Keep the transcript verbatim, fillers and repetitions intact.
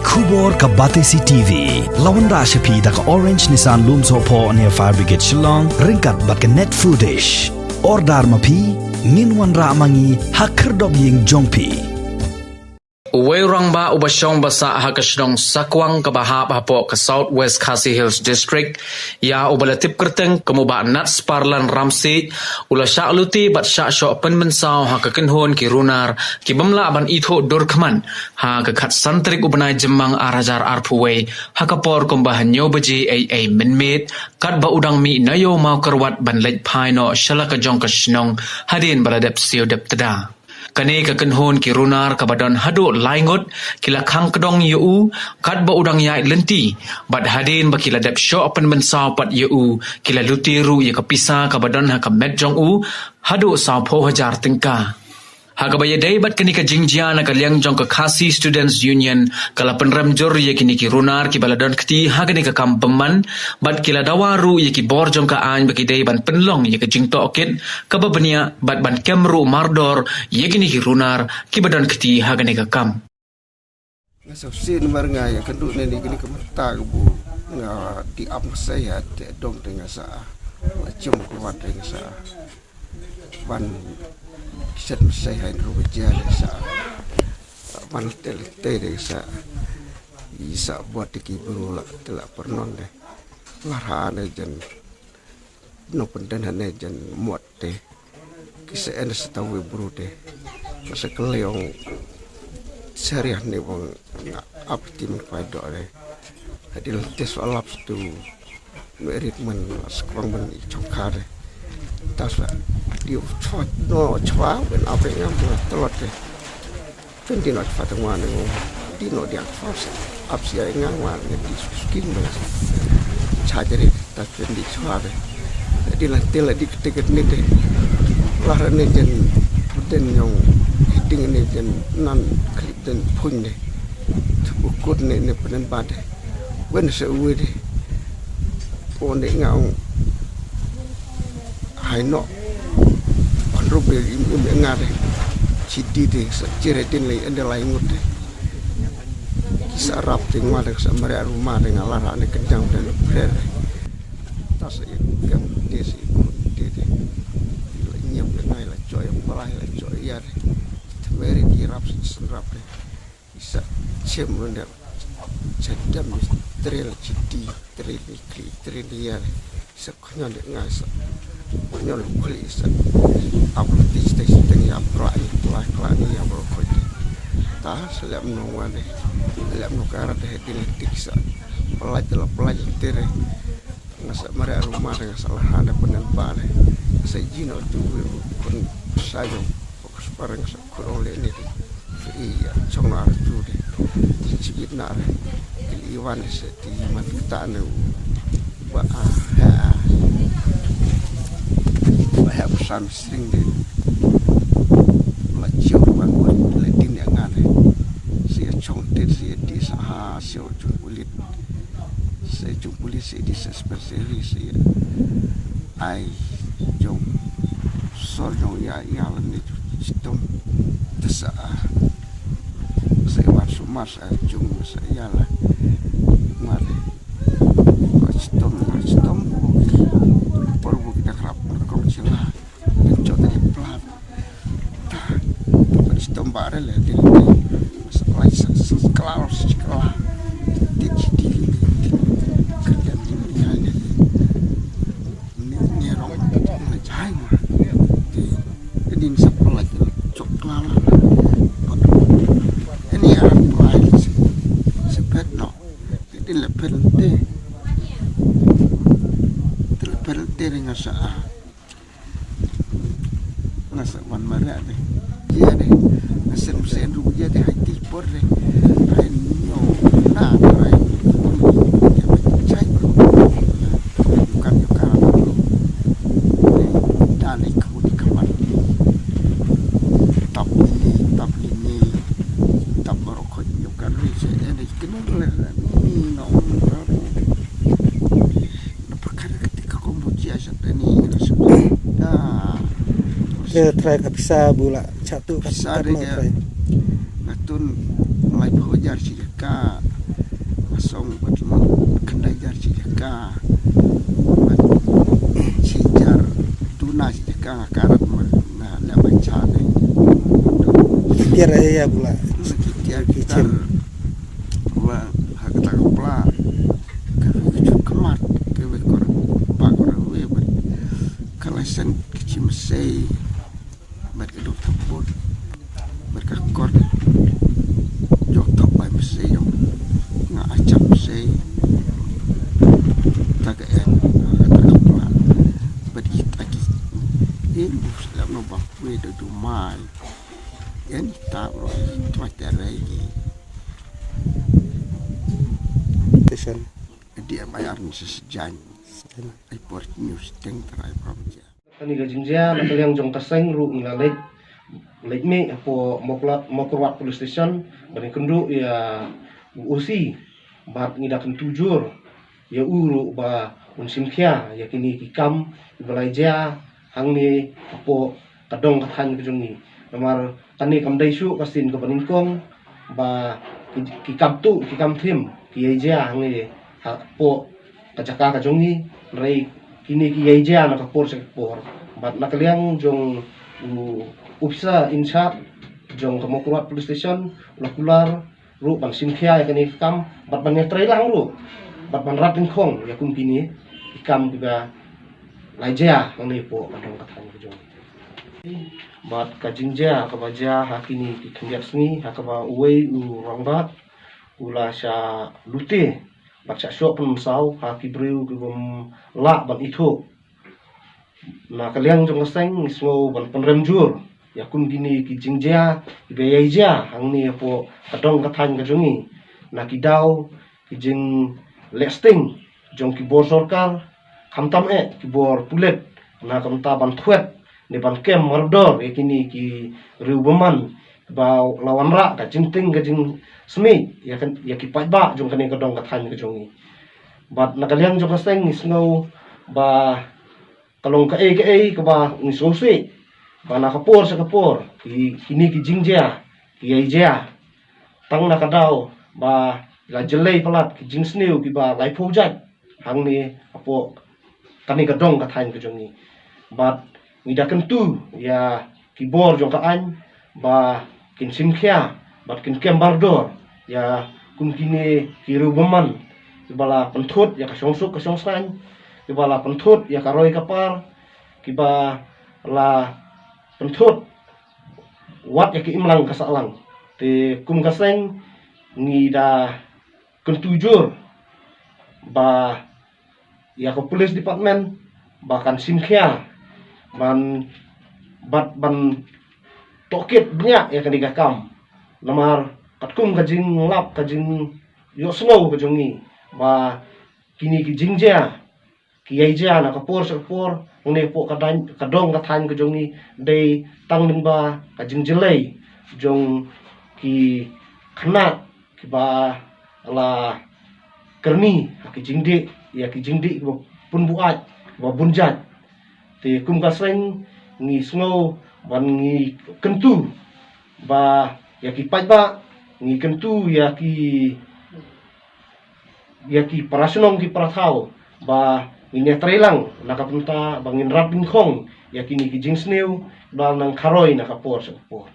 Khubor ka Batesi T V. La wanrah sha phi da ka Orange Nissan Lumsohphoh near Fire Brigade Shillong, ryngkat bad ka Net Foodish. Order ma phi, ngin wanrah ma ngi ha khyrdop ïing jong phi. Uwei u rangbah uba shong ba sah ha ka shnong Sakwang kaba hap hapoh ka South West Khasi Hills District, ïa uba la tip kyrteng kum u Bah Natsparlan Ramsiej, u la shah lute bad shah shoh pynmynsaw ha ka kynhun ki runar ki bym lah ban ithuh dur khmat ha ka khatsan tarik u bnai Jymmang ar hajar arphew wei, ha ka por kumba hynñiew baje ei ei mynmiet, katba u dang mih na Ïew Mawkyrwat ban leit phai noh sha la ka jong ka shnong hadien ba la dep siew dep tda. Kane ka kynhun ki runar kaba don haduh lai ngut ki la khang kdong ïa u, katba u dang ïaid lynti, bad hadien ba ki la dep shoh pynmynsaw pat ïa u, ki la lute ruh ïa ka pisa kaba don ha ka met jong u, haduh sawphew hajar tyngka. Ha kaba ïadei bad kane ka jingjia, na ka liang jong ka Khasi Students Union ka la pynrem jur ïa kine ki runar kiba la don kti ha kane ka kam bymman, bad ki la dawa ruh ïa ki bor jong ka aiñ ba ki dei ban pynlong ïa ka jingtohkit kaba bniah bad ban kem ruh mardor ïa kine ki runar kiba don kti ha kane ka kam. Nga sngewsih namar nga ïa kynduh ne kine ki mynta ka bu nga dih ap nga sei ha te dong te nga sa la jong ka wat te nga sa ban set ma sei ha ruh ba jia te sa ban tel te te sa i sa bot te ki bru la te la pyrnong te la ha ne jen no pynten ha ne jen mot te ki sa en sa ta we bru te. Masa ka lei ong seriah ne bang nga ap ti men kwai do re. Hadil tes alap tu me rit men sekwang men i chong kha re. Tas la di chwa no chwa ben ap nga mo telot te. Tun di no chwa tengwa ne ngo di no di chwa se ap sia nga wa ne di skin men. Cha jere ta tun di chwa re. Di la til di ketik ni te. Lah ne jen den nyong ding ne jen nan klip den pun ne. Ukut ne ne penen bade. Wen se uwe de. Ko ne nga ong hai no. Wan rup de im im nga de. Chi di de sa jere din le ende lai ngut de. Ki sa rap te ngwa de sa mare aru ma de nga lara ne kenjang de le prer. Ta sa im gam de sa im de de. La nyam de ngai la joy balai la joy ya de. Te meri ki rap sa sen rap de. Isa chem runda chadam trel chiti trel kli trel yar isa khonyan de nga isa khonyan kli isa. Abro ti sta sta ya pla ya pla pla ni ya bro khoi. Ta selem no wane selem no kara de hedi le tik sa. Pelaj la pelaj tere. Nga sa mare aruma de nga sa la hana penen ba de. Nga sa jino tu kun sa jong. Fokus parang sa kurang le ni. Iya, chong na tu de. Chibit na re. Kili wan se ti man kita ne. Ba ha. Ba ha sam sing de. La chiu wan wan le din ya ngane. Si chong te si di sa ha siu chung ulit. Sa chung ulit si di sa speseri si. Ai jong sor jong ya ya la ni chitom. Tesa sa wan sumar sa jung sa ya la. Mar ko chitom mar chitom. Por bu kita krap ko chila. Chot ni plat. Ta ko chitom bare le di. Sa lai sa klar sa klar. Ti ti ti. Kerja ni ya ni. Ni ni rong na jai ma. Ti din sa pala chok la la. Ni ara pala si si pet no. Ti din le pet te. Ti le pet te ri nga sa a. Nga sa wan mara de. Iya de. Nga sen sen ru iya de hai ti por de. Hai nyo na hai. Chai bro. Yukan yukan bro. Dale kamu di kawan. Tap ini, tap ini. Tap baru kau yukan ri saya de. Kena dole ni no. Na perkara ketika kau mau jia sa tani. Dah. Ke try ka pisa bula chatu ka pisa de. Ngatun lai phajar si ka. Tong bad khyndai jar shi jaka bad shi jar duna shi jaka nga karat ma nga la ban cha ne. Tiar ai ya bula. Tiar ki tiar wa ha kata ka pla ka ka chut khmat ka we kor ba kor we bad ka laisen ka chi masei bad ka dok thapot bad ka kor jok thap bai masei jong nga achap masei ta ka en ta ka pla bad i ta ki in bu slap no ba we do do mai en ta ro twa ta rai ki Station. Di am ai ar ni sesejan ai por news teng trai pam ja. Kani ka jingjia na ka liang jong ka seng ruh ngi la leit leit mih hapoh Mawkyrwat Police Station ban ïakynduh ïa u O C bad ngi da kyntu jur ïa u ruh ba un shim khia ïa kini ki kam kiba la jia hangne hapoh ka dong ka thaiñ ka jong ngi. Namar kane kam dei shuh ka sien kaba nyngkong ba ki, ki kam tuh ki kam thim ki ïa jia hangne hapoh ka jaka ka jong ngi. Hynrei kine ki ïa jia na ka por sha ka por bad na ka liang jong u officer in charge jong ka Mawkyrwat Police Station u la kular ruh ban shim khia ïa kane ka kam bad ban ïatrei lang ruh bad ban rat dyngkhong ïa kum kine ki kam kiba la jia hangne hapoh ka dong ka thaiñ ka jong ngi. Bad ka jingjia kaba jia ha kine ki khyndiat sngi ha kaba uwei u rangbah u la shah lute bad shah shoh pynmynsaw ha ki briew ki bym lah ban ithuh. Na ka liang jong ka seng ngi sngew ban pynrem jur ïa kum kine ki jingjia kiba ïai jia hangne hapoh ka dong ka thaiñ ka jong ngi. Na ki daw ki jingleh sting jong ki bor sorkar khamtam eh ki bor pulit na ka bynta ban thwet ne ban kem mardor ïa kine ki riew bymman ba la wanrah ka jingtieng ka jingsmit ïa ka, ïa ki paidbah jong kane ka dong ka thaiñ ka jong ngi. Bad na ka liang jong ka seng ngi sngew ba ka long kaei kaei kaba ngi sngewsih ba na ka por sha ka por ki, kine ki jingjia ki ïai jia tang na ka daw ba la jyllei palat ki jingsniew kiba laiphew jait hangne hapoh kane ka dong ka thaiñ ka jong ngi. Bad ngi da kyntu ïa ki bor jong ka aiñ ba kin shim khia bad kin kem mardor ïa kum kine ki riew bymman kiba la pynthut ïa ka shongsuk ka shongsaiñ, kiba la pynthut ïa ka roi ka par, kiba la pynthut wat ïa ka imlang ka sahlang. Te kum ka seng ngi da kyntu jur ba ïa ka police department ba kan shim khia ban, bad ban tohkit bniah ïa kane ka kam. Namar katkum ka jinglap ka jingïohsngew ka jong ngi ba kine ki jingjia ki ïai jia na ka por sha ka por hangne hapoh ka dong ka thaiñ ka jong ngi dei tang lyngba ka jingjyllei jong ki khynnah kiba la kyrni ha ki jingdih ïa ki jingdih kiba pynbuaid kiba bun jait. Te kum ka seng ngi sngew ban ngi kyntu ba ïa ki paidbah ngi kyntu ïa ki ïa ki para shnong ki para thaw ba ngin ïatrei lang na ka bynta ba ngin rat dyngkhong ïa kine ki jingsniew ba nang kharoi na ka por sha ka por.